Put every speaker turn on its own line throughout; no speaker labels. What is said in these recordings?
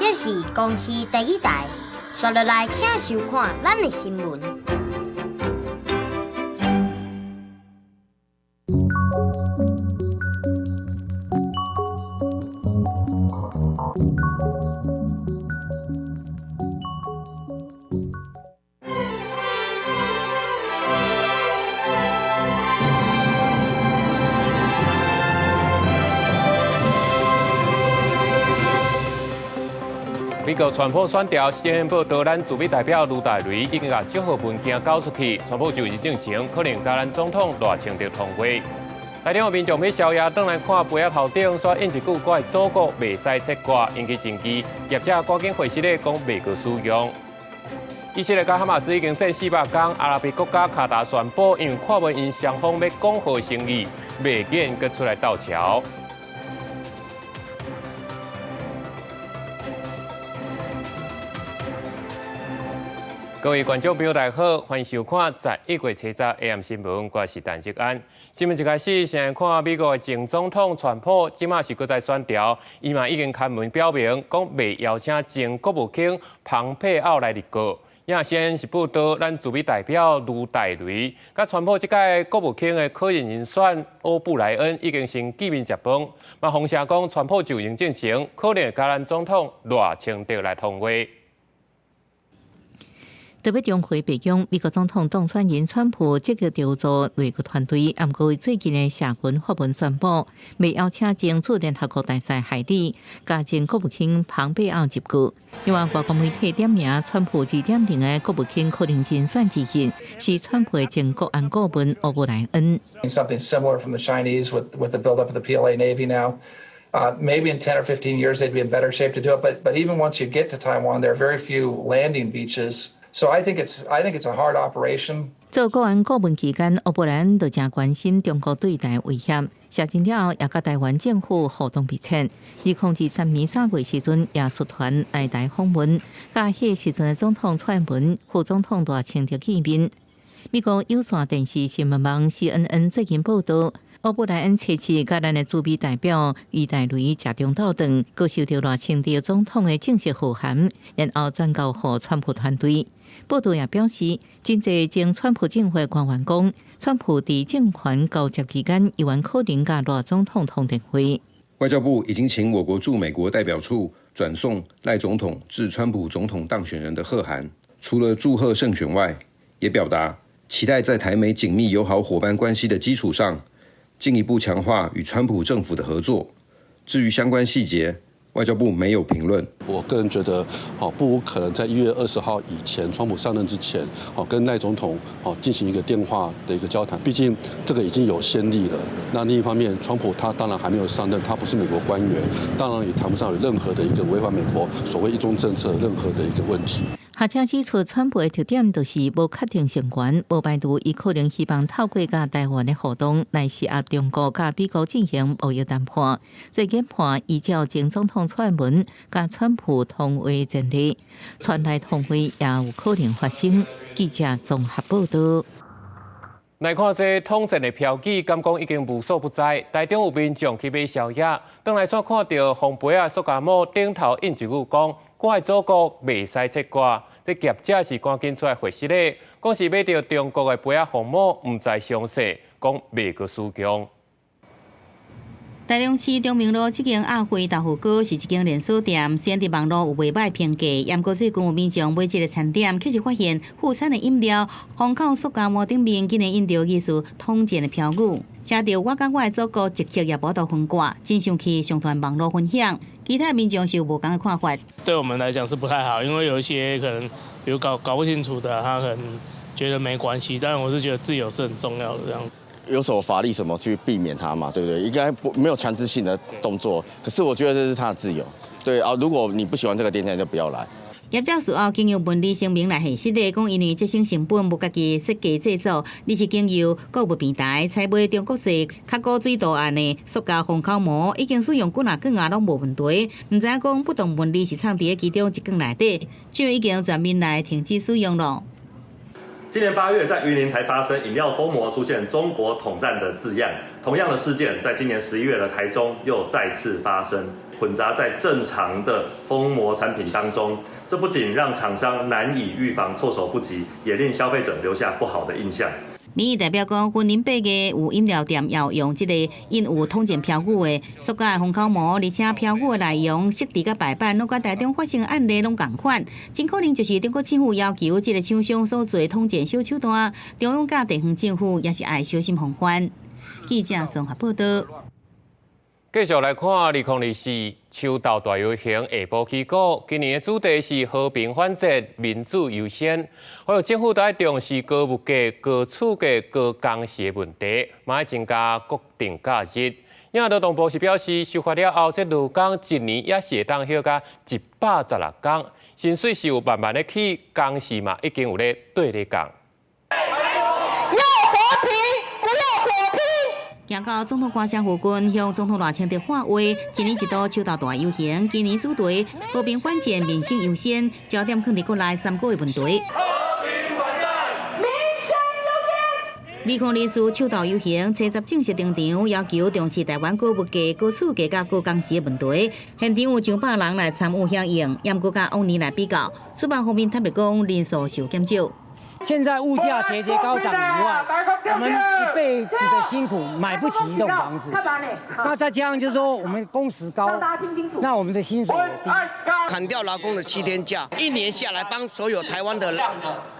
這是公視第一台，紲落來請收看咱的新聞。
美國川普選調先報導，咱駐美代表盧大雷已經共祝賀文件交出去，川普就任進前可能佮咱總統賴清德通話。台中的民眾欲宵夜轉來看杯仔頭頂，煞印一句“我的祖國袂使切割”，引起爭議。業者趕緊回釋咧，講袂閣使用。以色列佮哈馬斯已經戰400工，阿拉伯國家卡達宣布，因為看無𪜶雙方欲講和誠意，袂願閣出來鬥橋。各位觀眾朋友，大家好，歡迎收看11月7日 AM 新聞，我是陳積安。新聞一開始，先來看美國的前總統川普，這馬是閣再選調，伊嘛已經開門表明，講袂邀請前國務卿龐佩奧來入閣。也先是報導，咱駐美代表盧大雷，佮川普這屆國務卿的可能人選歐布萊恩已經先見面食飯，嘛風聲講川普就任進前，可能會佮咱總統賴清德來通話。
特別重回白宮，美國總統當選人川普積極籌組內閣團隊，毋過最近的社群發文宣布，袂邀請前駐聯合國大使海利，佮前國務卿龐貝奧入閣。另外，外國媒體點名川普2.0的國務卿可能人選之一，是川普的前國安顧問歐布萊恩。
Something similar from the Chinese with the build up of the PLA Navy now. Maybe in 10 or 15 years they'd be in better shape to do it. But even once you get to Taiwan, there are very few landing beaches. So I think it's a hard operation.
做國安顧問期間，歐布萊恩就誠關心中國對台威脅，卸任了後也佮台灣政府互動密切。2023年3月時陣，也率團來台訪問，佮彼時陣的總統蔡英文、副總統賴清德見面。美國有線電視新聞網 CNN 最近報道，歐布萊恩初次佮咱的駐美代表余大雷食中晝頓，閣收著賴清德總統的正式賀函，然後轉交予川普團隊。報道也表示，真濟前川普政府官員講，川普佇政權交接期間，猶原可能佮賴總統通電話。
外交部已經請我國駐美國代表處轉送賴總統致川普總統當選人的賀函，除了祝賀勝選外，也表達期待在台美緊密友好夥伴關係的基礎上，進一步強化與川普政府的合作。至於相關細節，外交部沒有評論。
我個人覺得，不無可能在1月20號以前，川普上任之前，跟賴總統，進行一個電話的一個交談。畢竟這個已經有先例了。那另一方面，川普他當然還沒有上任，他不是美國官員，當然也談不上有任何的一個違反美國所謂一中政策任何的一個問題。
學者指出，川普的特點就是無確定成員，無排除伊可能希望透過佮台灣的互動來施壓中國佮美國進行貿易談判。最近判依照前總統蔡英文佮川普通話前提，傳來通話也有可能發生。記者綜合報道。
來看這統戰的標語，敢講已經無所不在。台中有民眾去買宵夜，轉來煞看著封杯仔塑膠膜頂頭印一句講：我的祖國袂使切割。這業者是趕緊出來回釋咧，講是買著中國的杯仔封膜，毋知詳細，講袂閣使用。
台中市中明路這間阿輝豆腐糕是一間連鎖店，雖然佇網路有袂䆀評價，毋過最近有民眾買這个餐點，卻是發現附餐的飲料封口塑膠膜頂面竟然印著疑似統戰的標語，寫著我佮我的祖國一刻也無得分割，真生氣上傳網路分享。其他民眾是有無仝的看法。
對我們來講是不太好，因為有一些可能，比如搞不清楚的，他可能覺得沒關係，但我是覺得自由是很重要的，這樣。
有什麼法律什麼去避免他嘛？對不對？應該不沒有強制性的動作，可是我覺得這是他的自由。對啊，如果你不喜歡這個店家，就不要來。
業者事後經由文字聲明來核實的，講因為節省成本，無家己設計製作，而是經由購物平台採買中國製較古錐圖案的塑膠封口膜，已經使用幾若罐仔攏無問題。毋知影講不同文字是藏佇其中一罐內底，就已經全面來停止使用了。
今年8月，在雲林才發生飲料封膜出現中國統戰的字樣，同樣的事件，在今年11月的台中又再次發生。混雜在正常的封膜產品當中，這不僅讓廠商難以預防，措手不及，也令消費者留下不好的印象。
民意代表講，雲林8月有飲料店要用這個印有統戰標語的塑膠封口膜，而且標語的內容設置佮排版，攏佮台中發生的案例攏仝款，真可能就是中國政府要求這個廠商所做的統戰小手段。中央佮地方政府也是愛小心防範。記者綜合報道。
繼續來看2024秋鬥大遊行下晡起鼓，今年的主題是和平反戰、民主優先。呼籲政府都愛重視高物價、高厝價、高工時的問題，嘛愛增加國定假日。因為勞動部是表示，修法了後，這勞工一年也是會當休甲116工，薪水是有慢慢的起，工時嘛已經有咧對咧降。
要和平，不要火拼。
行到總統官舍附近，向總統賴清德喊話。一年一度秋鬥大遊行，今年主題和平反戰、民生優先，焦點放佇國內三個的問題。
和平反戰，民生優先。
2024秋鬥遊行，初十正式登場，要求重視台灣高物價、高厝價佮高工時的問題。現場有上百人來參與響應，毋過佮往年來比較，主辦方面坦白講，人數受減少。
現在物價節節高漲以外，我們一輩子的辛苦買不起一棟房子。那再加上就是說，我們工時高，那我們的薪水也低。
砍掉勞工的7天假，一年下來幫所有台灣的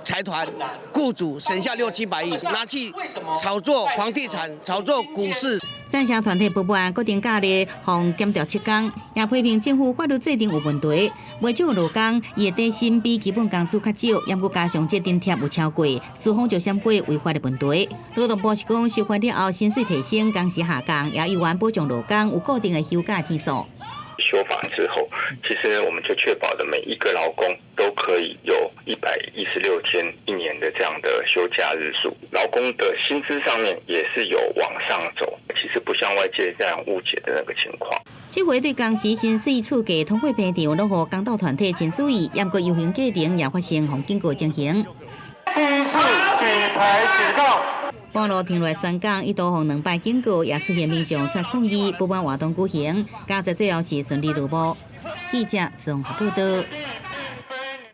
財團、雇主省下六七百億，拿去炒作房地產、炒作股市。
贊成團體不滿國定假日予減掉7工，也批評政府法律制定有問題。袂少勞工伊的底薪比基本工資較少，猶閣加上這津貼有超過，雙方就閃過違法的問題。勞動部是講修法了後，薪水提升，工時下降，也猶原保障勞工有固定的休假天數。
修法之後，其實我們就確保了每一個勞工都可以有116天一年的這樣的休假日數，勞工的薪資上面也是有往上走，其實不像外界這樣誤解的那個情況。
這回對工時、薪水、厝價、通貨膨脹，攏予工黨團體真注意，毋過遊行過程也發生予警告情形。
第一次舉牌警告。
半路停落來宣講，一度予兩擺警告，也出現民眾出抗議，不滿活動舉行，佳哉最後是順利落幕。記者綜合報道。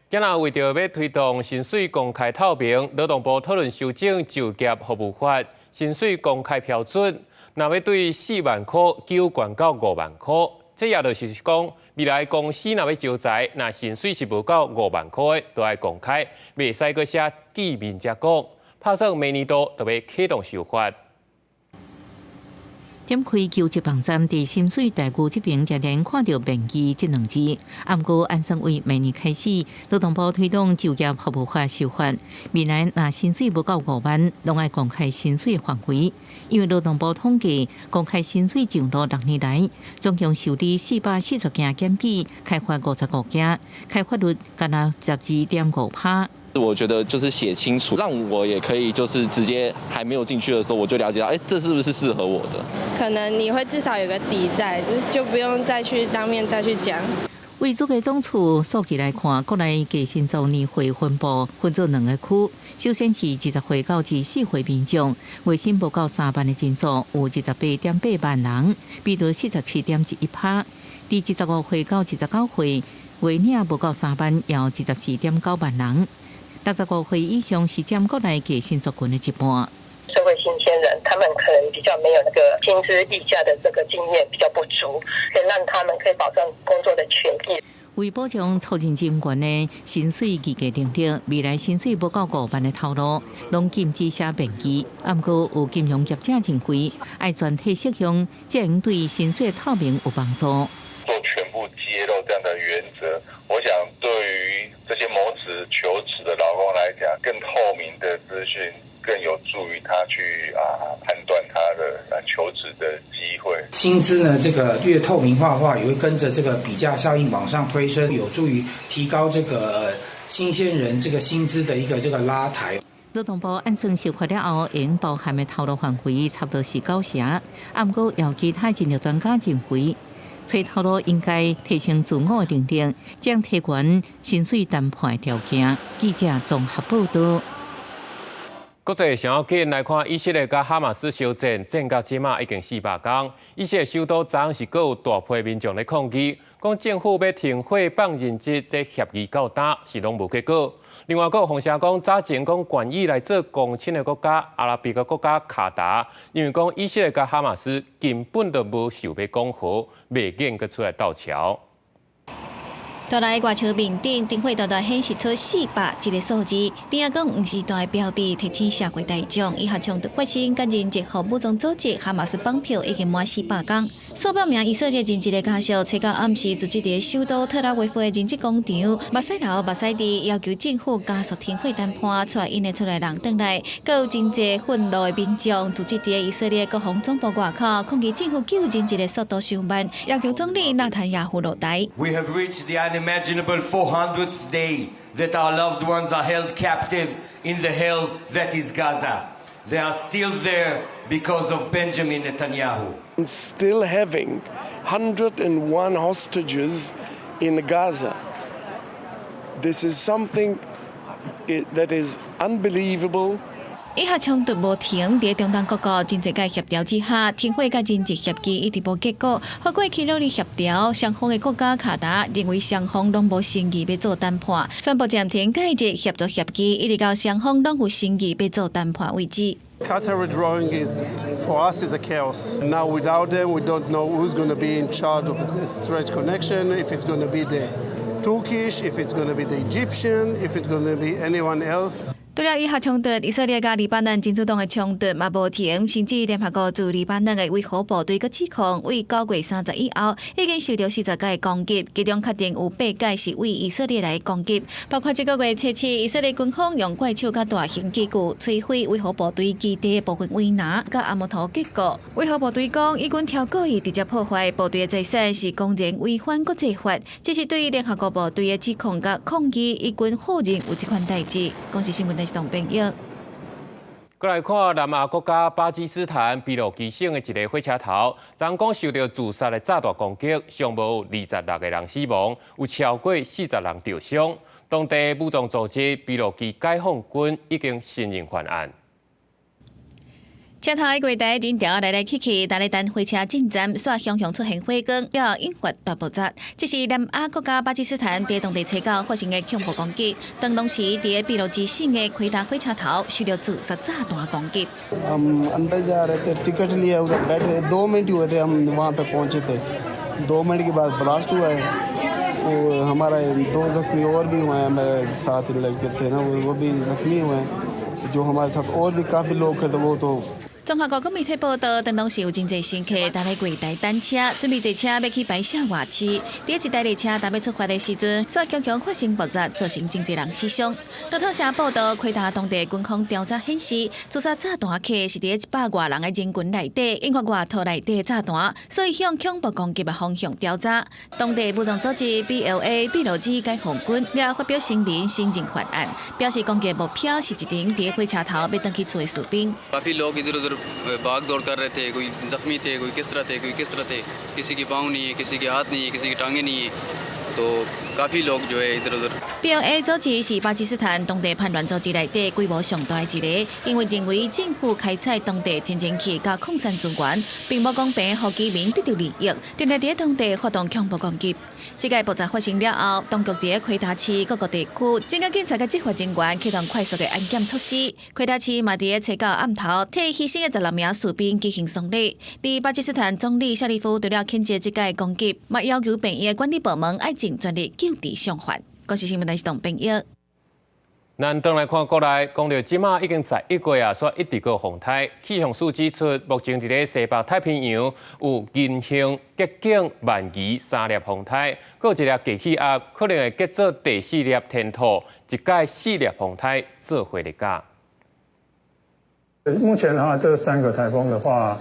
今仔為著欲推動薪水公開透明，勞動部討論修正就業服務法，薪水公開標準，若欲對4萬箍懸到5萬箍，這也就是講，未來公司若欲招才，若薪水是無夠5萬箍的，都愛公開，袂使閣寫記名才講。拍算明年度就欲啟動修法。
點開求職網站，佇薪水待遇這邊，常常看著面具這兩字。毋過按算為明年開始，勞動部推動就業服務法修法，未來若薪水無夠5萬，攏愛公開薪水範圍。因為勞動部統計，公開薪水上路6年來，總共受理440件檢舉，開罰55件，開罰率干焦12.5趴。
我覺得就是寫清楚，讓我也可以就是直接還沒有進去的時候，我就了解到，哎，這是不是適合我的？
可能你會至少有個底在，就不用再去當面再去講。
為主計總處數據來看，國內低薪族年歲分布分做兩個區。首先是20歲到24歲民眾，月薪無夠3萬的人數有28.8萬人，比率47.11趴。佇25歲到29歲，月領無夠3萬，有24.9萬人。65歲以上是佔國內低薪族群的一半。
社會新鮮人，他們可能比較沒有那個薪資議價的這個經驗比較不足，可以讓他們可以保障工作的權益。
為保障初任人員的薪水議價能力，未來薪水無夠5萬的頭路，攏禁止寫面具。毋過有金融業者認為，愛全體適用，才會對薪水透明有幫助。
做全部揭露這樣的原則，我想對於這些謀職求職的勞工來講，更透明的資訊，更有助於他去判斷他的求職的機會。
薪資呢，這個越透明化的話，也會跟着這個比價效應往上推升，有助於提高這個新鮮人這個薪資的一個這個拉抬。
勞動部按算修法了後，會包含的頭路範圍差不多是九成。毋過有其他經濟專家認為，揣頭路應該提升自我能力，將提懸薪水談判條件。記者綜合報道。
國際上要緊來看，以色列佮哈馬斯相戰，戰到這馬已經400工。以色列首都昨昏是閣有大批民眾咧抗議，講政府欲停火放人質，這協議到今是攏無結果。另外，閣有風聲講，早前講願意來做公親的國家阿拉伯的國家卡達，認為講以色列佮哈馬斯根本就無想欲講和，袂願閣出來鬥橋。
蹛來外牆面頂，燈火大大顯示出400這个數字。邊仔講毋是大標誌，提醒社會大眾，以哈衝突發生，佮人質予武裝組織哈馬斯綁票已經滿400工。數百名以色列人質的家屬，初九暗時聚集佇首都特拉維夫的人質廣場，目屎流目屎滴，要求政府加速停火談判，帶𪜶的厝內人轉來。閣有真濟憤怒的民眾聚集佇以色列國防總部外口，抗議政府救人質的速度傷慢，要求總理納坦雅胡落台。
We have reached the unimaginable 400th day that our loved ones are held captive in the hell that is Gaza. They are still there because of Benjamin Netanyahu.
Still having 101 hostages in Gaza. This is something that is unbelievable.
以哈衝突無停，佇中東各國真濟擺協調之下，停火佮人質協議一直無結果。不過去努力協調，雙方的國家卡達認為雙方攏無誠意欲做談判，宣布暫停解決協助協議，一直到雙方攏有誠意欲做談判為止。
Qatar withdrawing is for us is a chaos. Now without them, we don't know who's going to be in charge of the strait connection. If it's going to be the Turkish, if it's going to be the Egyptian, if it's going to be anyone else.
除了以哈衝突，以色列佮黎巴嫩真主黨的衝突嘛無停，甚至聯合國駐黎巴嫩的維和部隊閣指控，對9月30以後已經受到40擺攻擊，其中確定有八擺是對以色列來攻擊，包括這個月初七，以色列軍方用怪手佮大型機具摧毀維和部隊基地的部分圍欄佮阿摩托結構。維和部隊講，以軍超故意直接破壞部隊的財產，是公然違反國際法，這是對聯合國部隊的指控佮抗議，以軍否認有這款代誌。公視新聞。動變應。
過來看南亞國家巴基斯坦俾路支省的一个火車頭，昨講受到自殺的炸彈攻擊，傷無26個人死亡，有超過40人著傷。當地武裝組織俾路支解放軍已經承認犯案。
車頭的月台人潮來來去去，佇咧等火車進站，煞雄雄出現火光，了後引發大爆炸。這是南亞國家巴基斯坦佇當地初九發生的恐怖攻擊。當當時佇俾路支省的奎達火車頭受到自殺炸彈攻擊。
हम अंदर जा रहे थे, टिकट लिया, उधर बैठे, 2 मिनट हुए थे हम वहाँ पे पहुँचे थे। 2 मिनट के बाद ब्लास्ट हुआ है और हमारा दो जख्मी और भी हुए हैं। मेरे साथ लड़के थे ना, वो भी जख्मी हुए हैं। जो हमारे साथ और भी काफ़ी लोग थे, वो तो
綜合國媒體報道，當當時有真濟乘客佇咧月台等車，準備坐車欲去白沙瓦市。佇一台列車準欲出發的時陣，煞強強發生爆炸，造成真濟人死傷。路透社報道，奎達當地軍方調查顯示，自殺炸彈客是佇100外人的人群內底，引發外套內底炸彈，所以向恐怖攻擊的方向調查。當地武裝組織 BLA 俾路支解放軍了發表聲明承認犯案，表示攻擊目標是一群佇火車頭欲轉去厝的士兵。
भाग दौड़ कर रहे थे, कोई जख्मी थे, कोई किस तरह थे, कोई किस तरह थे। किसी के पाँव नहीं है, किसी के हाथ नहीं है, किसी की टांगें नहीं है, तो काफ़ी लोग जो है इधर उधर。
BLA 組織是巴基斯坦當地叛亂組織內底規模上大的一个，因為認為政府開採當地天然氣佮礦產資源，並無公平予居民得著利益，定定佇當地發動恐怖攻擊。這个爆炸發生了後，當局佇奎達市各個地區增加警察佮執法人員，啟動快速的安檢措施。奎達市嘛佇初九暗頭替犧牲的16名士兵舉行喪禮。而巴基斯坦總理謝里夫除了譴責這个攻擊，嘛要求病院管理部門愛盡全力救治傷患。公視新聞台是董編譯。
咱轉來看國內，講著這馬已經11月啊，煞一直閣風颱。氣象署指出，目前佇咧西北太平洋有銀杏、橘警、鰻魚三粒風颱，閣有一粒低氣壓可能會結做第四粒天兔，一改四粒風颱做伙來咬。
目前的話，這三個颱風的話，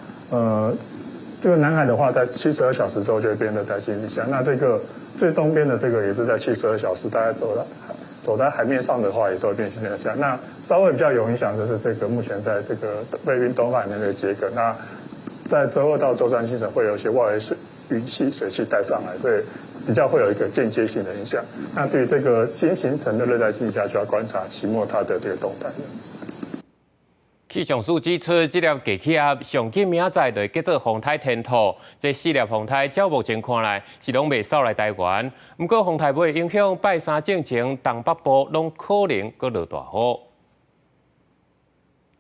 這個南海的話，在72小時之後就會變熱帶氣旋。那這個最東邊的這個也是在72小時，大概走在海面上的話，也是會變成熱帶。那稍微比較有影響就是這個目前在這個菲律賓東海那個桔梗。那在週二到週三清晨會有一些外圍水雲系水汽帶上來，所以比較會有一個間接性的影響。那至於這個新形成的熱帶氣旋，就要觀察期末它的這個動態。
氣象署指出，這粒低氣壓上緊明仔載就會叫做風颱天兔。這四粒風颱照目前看來是攏袂掃來台灣。毋過風颱尾影響，拜三進前東北部攏可能閣落大雨。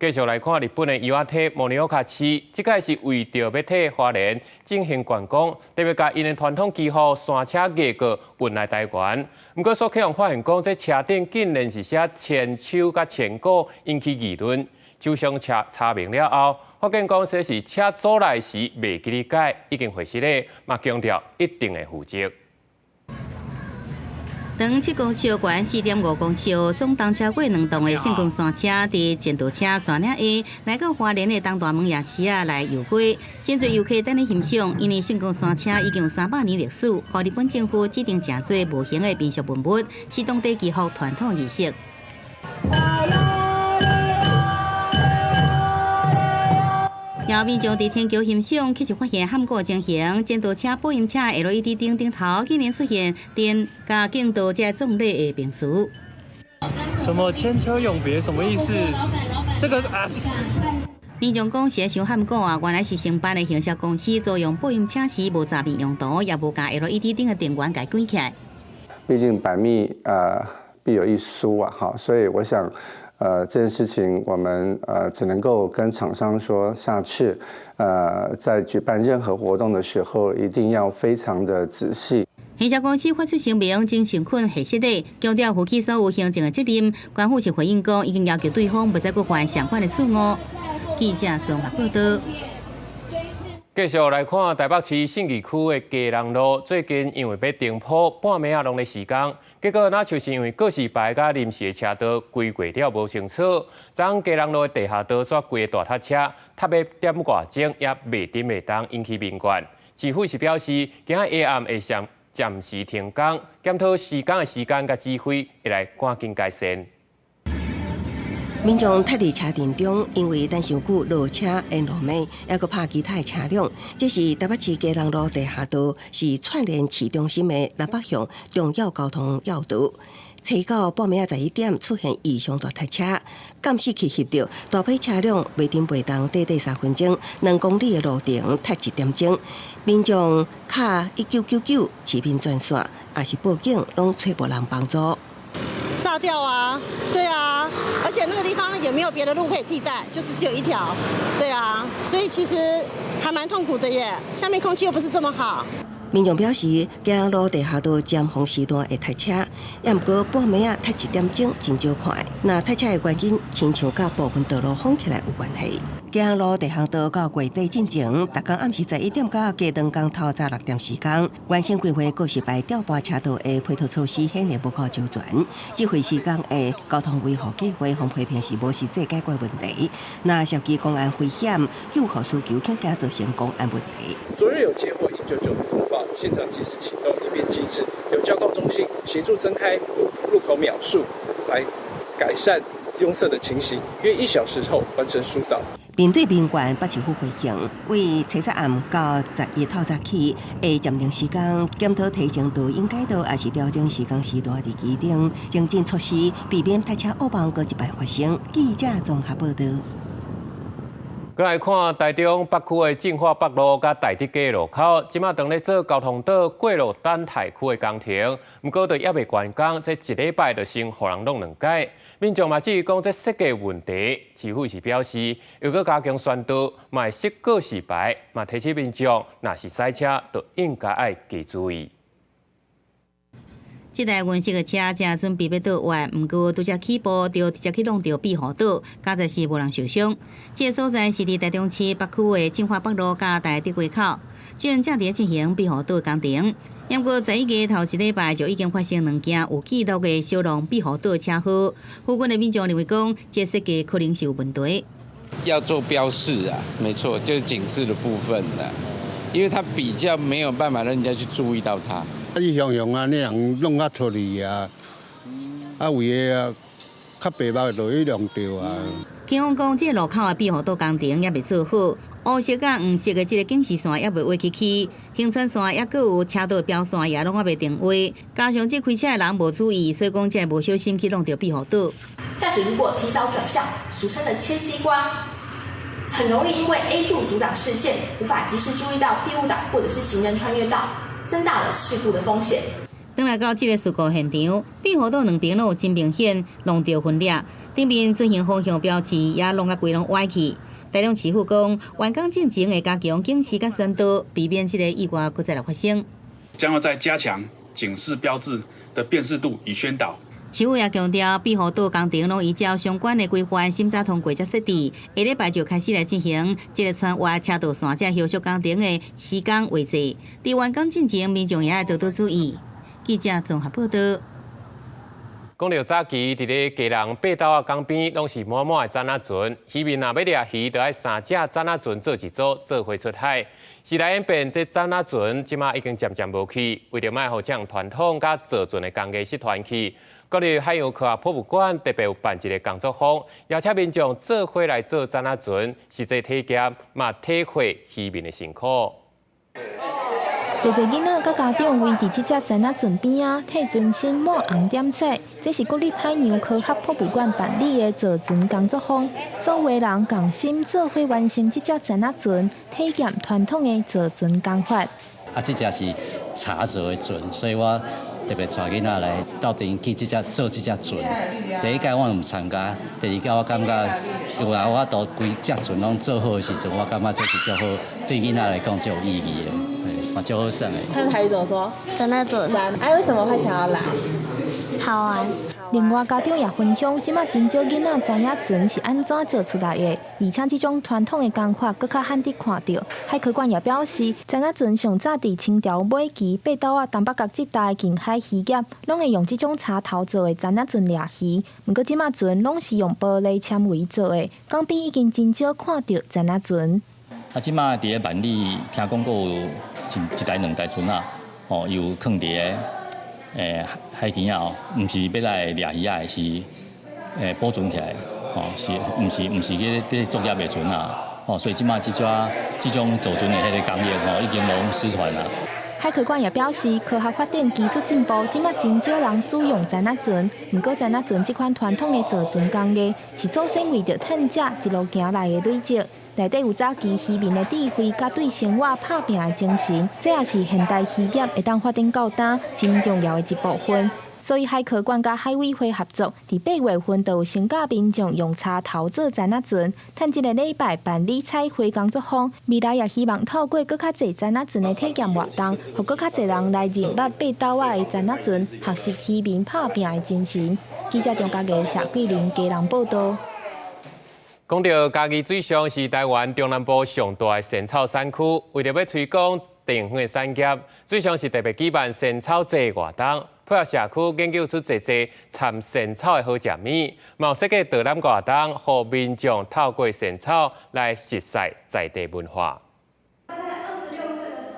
繼續來看日本的岩手盛岡市，這擺是為著欲替花蓮進行觀光，特別共𪜶的傳統祈福山車藝閣運來台灣。毋過，煞予人發現講，這車頂竟然是寫千秋佮千古，引起議論。首相查查明了後，發現講這是車租來時袂記得改，已經回實咧，嘛強調一定會負責。
長7公尺，懸4.5公尺，總重超過2噸的聖光山車，佇前導車山嶺下來到花蓮的東大門夜市仔來遊街，真濟遊客等咧欣賞，因為聖光山車已經有300年歷史，予日本政府指定成做無形的民俗文物，是當地祈福傳統儀式。有民眾佇天橋欣賞，卻是發現罕見情形，前導車、保音車 LED 燈頂頭竟然出現電佮敬道這壯麗的名詞。
什麼千秋永別？什麼意思？這個啊。
民眾講是傷罕見啊，原來是承辦的行銷公司租用保音車時無查明用途，也無共 LED 燈的電源共關起來。
畢竟百密必有一疏啊，哈，所以我想。這件事情我們只能夠跟廠商說，下次在舉辦任何活動的時候，一定要非常的仔細。
行銷公司發出聲明，真誠懇核實的，強調負起所有行政的責任。官府是回應講，已經要求對方不再閣犯相款的錯誤。記者綜合報道。
繼續來看台北市信義區的基隆路，最近因為欲重鋪，半暝仔攏咧施工，結果若就是因為告示牌佮臨時的車道規劃了無清楚，昨基隆路的地下道煞規个大塞車，塞欲點外鐘也袂振袂動，引起民怨。市府是表示，今仔下暗會暫暫時停工，檢討施工的時間佮指揮，會來趕緊改善。
民眾塞佇車陣中，因為等傷久落車沿路面，猶閣拍其他的車輛。這是台北市基隆路地下道，是串聯市中心的南北向重要交通要道。初九半暝仔11點出現異常大塞車，監視器翕著大批車輛袂振袂動，短短3分鐘，2公里的路程塞1點鐘。民眾敲1999市民專線，抑是報警，攏揣無人幫助。
炸掉啊！對啊，而且那個地方也沒有別的路可以替代，就是只有一條。對啊，所以其實還蠻痛苦的耶。下面空氣又不是這麼好。
民眾表示，基隆路地下道尖峰時段會塞車，也毋過半暝仔塞1點鐘真少看。若塞車的原因，親像佮部分道路封起來有關係。基隆路地下道到月底進前，逐工暗時11點到加長工透早6點時間，原先規劃告示牌調撥車道的配套措施顯然無夠周全。這回施工的交通維護計劃，予批評是無實際解決問題。若涉及公安危險、救護需求，恐驚造成公安問題。
昨日有接獲199的通報，現場即時啟動應變機制，由交控中心協助增開路口秒數，來改善擁塞的情形。約1小時後完成疏導。
面對民怨，北市府回應，為初十暗到11透早起的暫停時間，檢討提升導引改道，抑是調整施工時段日期等精進措施，避免塞車惡夢閣一擺發生。記者綜合報道。
閣來看台中北區的進化北路佮大直街路口，這馬當咧做交通島過路等待區的工程，毋過都猶未完工，這一禮拜就先予人弄兩擺。民眾嘛質疑講這設計問題，市府是表示，若閣加強宣導，嘛會設告示牌，嘛提醒民眾，若是駛車，就應該愛加注意。
這台銀色的車正準備欲倒彎，毋過拄才起步就直接去挵著庇護島，佳哉是無人受傷。這个所在是佇台中市北區的進化北路佮大直街口，正正佇咧進行庇護島工程。毋過11月頭一禮拜就已經發生兩件有記錄的小挵庇護島車禍。附近的民眾認為講，這設計可能是有問題。
要做標示啊，沒錯，就是警示的部分啦，因為它比較沒有辦法讓人家去注意到它。
啊，你雄雄啊，你人弄較出去啊，啊，為的啊，較白目就去弄著啊。
警方講，這个路口的庇護島工程猶未做好，烏色佮黃色的這个警示線猶未畫起去，行川線猶閣有車道標線也攏猶未定位，加上這開車的人無注意，所以講才會無小心去挵著庇護島。
駕駛如果提早轉向，俗稱的切西瓜，很容易因為 A 柱阻擋視線，無法及時注意到庇護島或者是行人穿越道，增大了事故的風險。
轉來到這个事故現場，庇護島兩邊攏有真明顯弄著分裂，頂面進行方向標誌也攏甲規攏歪去。台中市府講，完工進前會加強警示佮宣導，避免這个意外閣再來發生。
將要再加強警示標誌的辨識度與宣導。
市府也強調，庇護島工程攏依照相關的規範審查通過才設置，下禮拜就開始來進行這个穿越車道線這後續工程的施工位置。佇完工進前，民眾也愛多多注意。記者綜合報道。
講著早期，佇咧基隆八斗仔港邊，攏是滿滿的展仔船。漁民若欲掠魚，就愛三隻展仔船做一組，做伙出海。時代演變，這展仔船這馬已經漸漸無去。為著莫予這項傳統佮造船的工藝失傳去，國立海洋科學博物館特別有辦一个工作坊，邀請民眾做伙來做展仔船，實際體驗嘛體會漁民的辛苦。
濟濟囡仔佮家長圍佇這隻展仔船邊仔，替全身抹紅點彩。這是國立海洋科學博物館辦理的造船工作坊，所有人共心做伙完成這隻展仔船，體驗傳統的造船工法。
啊，這隻是柴做的船，所以我特別帶囡仔來鬥陣去這隻做這隻船。第一屆我毋參加，第二屆我感覺有來我都規隻船攏做好的時陣，我感覺這是足好，對囡仔來講足有意義的。嘛，足好耍的。
他的台語怎麼說？
展仔船。
哎，為什麼會想要來？
好玩。
另外，家長也分享，這馬真少囡仔知影船是按怎做出來的，而且這種傳統的工法閣較罕得看著。海科館也表示，展仔船上早佇清朝尾期，八斗仔東北角這帶近海漁業，攏會用這種柴頭做的展仔船掠魚。毋過這馬船攏是用玻璃纖維做的，港邊已經真少看著展仔船。
啊，這馬佇咧萬里聽講閣有一台兩台船仔，吼，有囥佇咧海墘仔哦，毋是欲來掠魚仔的，是保存起來，吼，是毋是毋是去咧作業的船仔，吼，所以這馬這種造船的彼个工藝吼，已經攏失傳啦。
海科館也表示，科學發展技術進步，這馬真少人使用展仔船。毋過，展仔船這款傳統的造船工藝，是祖先為著趁食一路行來的累積。內底有早期漁民的智慧，佮對生活拍拚的精神，這也是現代漁業會當發展到今真重要的一部分。所以海科館佮海委會合作，佇8月份就有先教民眾用柴頭做展仔船，趁這个禮拜辦理彩繪工作坊。未來也希望透過閣較濟展仔船的體驗活動，予閣較濟人來認捌八斗仔的展仔船，學習漁民拍拚的精神。記者張家藝、謝桂林基隆報導。
講著嘉義水上是台灣中南部上大的仙草產區，為著欲推廣地方的產業，水上是特別舉辦仙草節活動，配合社區研究出濟濟摻仙草的好食物，嘛有設計導覽活動，予民眾透過仙草來熟悉在地文化。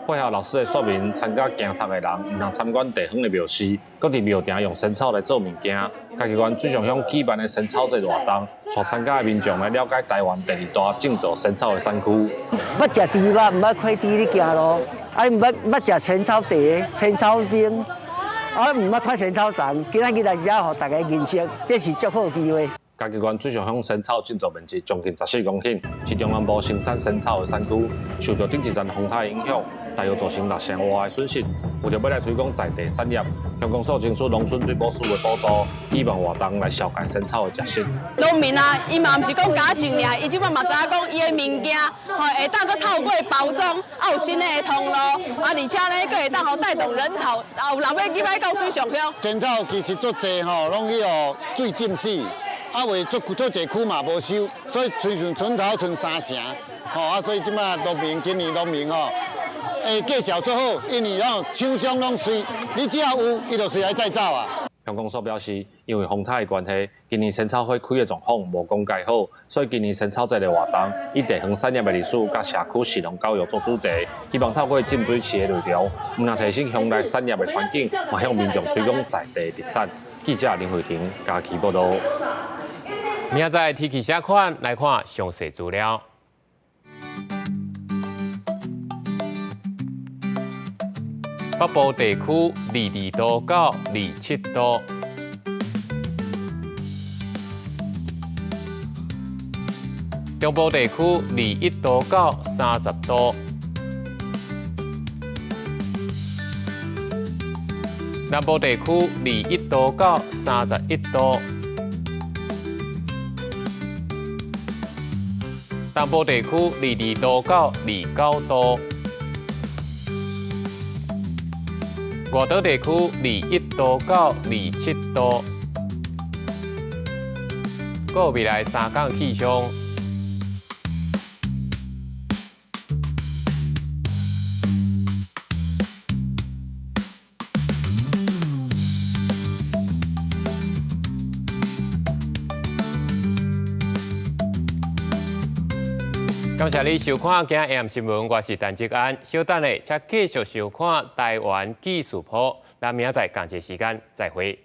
配合老師的說明，參加行讀的人毋通參觀地方的廟寺，閣佇廟埕用仙草來做物件。嘉義縣水上鄉舉辦的仙草節活動，帶參加的民眾來了解台灣第二大種植仙草的產區。
捌食豬肉，毋捌看豬咧行路，啊，毋捌捌食仙草茶、仙草冰，啊，毋捌看仙草田。今仔日來遮，予大家認識，這是足好機會。
嘉義縣水上鄉仙草種植面積將近14公頃，是中南部生產仙草的產區。受著頂一陣風颱影響，大約造成六成外的損失。為著欲來推廣在地產業，鄉公所爭取農村水保署的補助，舉辦活動來紹介仙草的食食。
農民啊，伊嘛毋是講共種爾，伊這擺嘛知影講伊的物件，吼會當閣透過包裝，啊有新的通路，啊而且呢，閣會當予帶動人潮，啊有人欲入來到水上鄉。
仙草其實足濟吼，攏去予水浸死，啊為足足濟區嘛無收，所以剩剩村頭剩三成，吼啊所以這擺農民今年農民吼。介紹足好，因為吼廠商攏隨，你只要有，伊就隨來載走啊。
鄉公所表示，因為風颱的關係，今年仙草花開的狀況無講蓋好，所以今年仙草節的活動以地方產業的歷史佮社區食農教育做主題，希望透過浸水池的內容，毋但提升鄉內產業的環境，嘛向民眾推廣在地特產。記者林慧婷嘉義報導。
明仔載天氣啥款？來看詳細資料。北部地區22度到27度。中部地區21度到30度。南部地區21度到31度。東部地區22度到29度。外島地區21度到27度。閣有未來三天氣象。感謝你收看今日 AM 新聞，我是陳志安。稍等下，請繼續收看台灣記事簿。咱明仔載仝一時間再會。